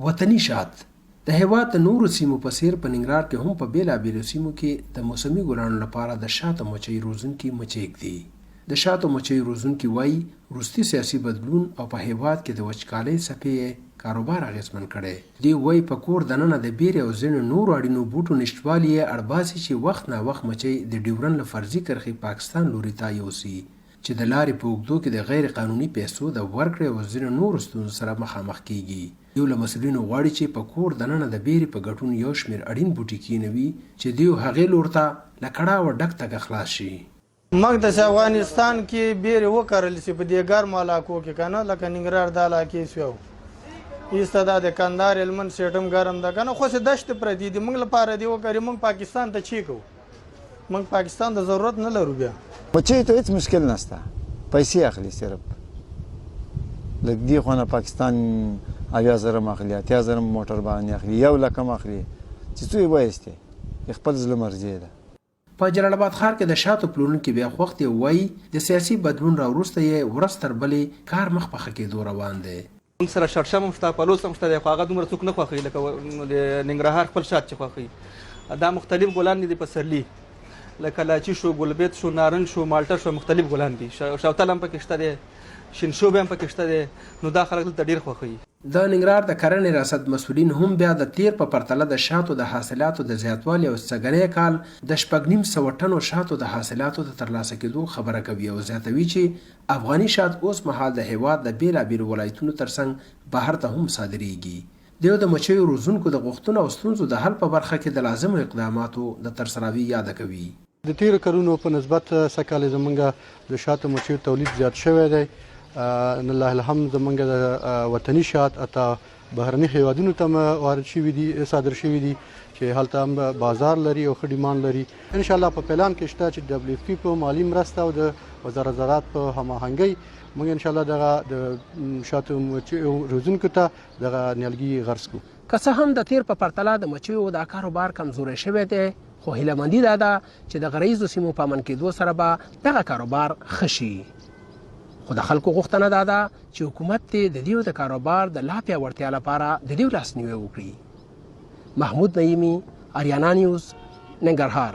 وطني شات د هېواد د نورو سیمو په څېر په ننګرهار کې هم په بېلابېلو سیمو کې د موسمي ګلانو لپاره د شاتو مچۍ روزونکي مچۍ ږدي. د شاتو مچۍ روزونکي وايي، وروستي سیاسي بدلون او په هېواد کې د وچکالۍ څپې یې کاروبار اغېزمن کړی. دوی وايي، په کور دننه د بېرې او ځینو نورو اړینو بوټو نشتوالي یې اړباسي چې وخت ناوخت مچۍ د ډیورنډ له فرضي کرښې پاکستان لوري ته یوسي چې د لارې په اوږدو کې د غیر قانوني پیسو د ورکړې او ځینو نورو ستونزو سره مخامخ کېږي. دیو له مسؤلینو غواړي چې په کور دننه د بېرې په ګټون یو شمېر اړین بوټي کېنوي چې دیو هغې لور ته له کړاوه ډک تګه خلاص شي. موږ ته چې افغانستان کې بېرې وکرل شي په دې ګرمو علاقو کې کنه لکه ننګرهار دا علاقې شوې او ایسته دا د کندهار هلمند سیټم ګرم ده کنه خو څه دشتې پرتې دي موږ لپاره دې وکري موږ پاکستان ته چی کوو موږ پاکستان ته ضرورت نه لرو بیا. مچیو ته هیڅ مشکل نشته پیسې اخلي صرف لږ دی خو نه پاکستان 70 زره اخلي 80 زره موټر باندې اخلي یو لک هم اخلي چې څو یې وایستې د خپل زړه مرضی ده. په جلال اباد ښار کې د شاتو پلورونکي بیا خوښ دي او وايي، د سیاسي بدلون را وروسته یې ورځ تر بلې کار مخ په ښه کېدو روان دی. موږ سره شړشم هم شته، پلوڅ هم شته دی، خو هغه دومره څوک نه خوښوي لکه د ننګرهار خپل شات چې خوښوي. دا مختلف ګلان دي د پسرلي، لکه لاچي شو، ګلبیت شو، نارنج شو، مالټه شو، مختلف ګلان دي. شوتل هم پکې شته دی، شین شوبې هم پکې شته دی، نو دا خلک دلته ډېر خوښوي. د ننګرهار د کرنې ریاست مسؤلین هم بیا د تېر په پرتله د شاتو د حاصلاتو د زیاتوالي او سږنی کال د 6.5 ټنو شاتو د حاصلاتو د ترلاسه کېدو خبره کوي او زیاتوي چې افغاني شات اوس مهال د هېواد د بېلابېلو ولایتونو ترڅنګ بهر ته هم صادرېږي. دیو د مچیو روزونکو د غوښتنو او ستونزو د حل په برخه کې د لازمو اقداماتو د ترسراوي یاده کوي. د تېرو کلونو په نسبت سږ کال زمونږ د شاتو مچیو تولید زیات شوی دی. لله الحمد زمونږ د وطني شات حتی بهرني هیوادونو ته هم وارد شوي دي، صادر شوي دي چې هلته هم بازار لري او ښه ډیماند لري. ان شاء الله په پلان کې شته چې ډبلیو اف پي په مالي مرسته او د وزارت زراعت په هماهنګۍ موږ ان شاء الله دغه د شاتو مچیو روزونکو ته دغه نیالګي غرس کړو. که څه هم د تېر په پرتله د مچیو دا کاروبار کمزوری شوی دی، خو هیله مندي دا ده چې د غره ییزو سیمو په امن کېدو سره به دغه کاروبار ښه شي. خو د خلکو غوښتنه دا ده چې حکومت دې د دیو د کاروبار د لا پیاوړتیا لپاره د دیو لاسنیوی وکړي. محمود نعیمي، آریانا نیوز، ننګرهار.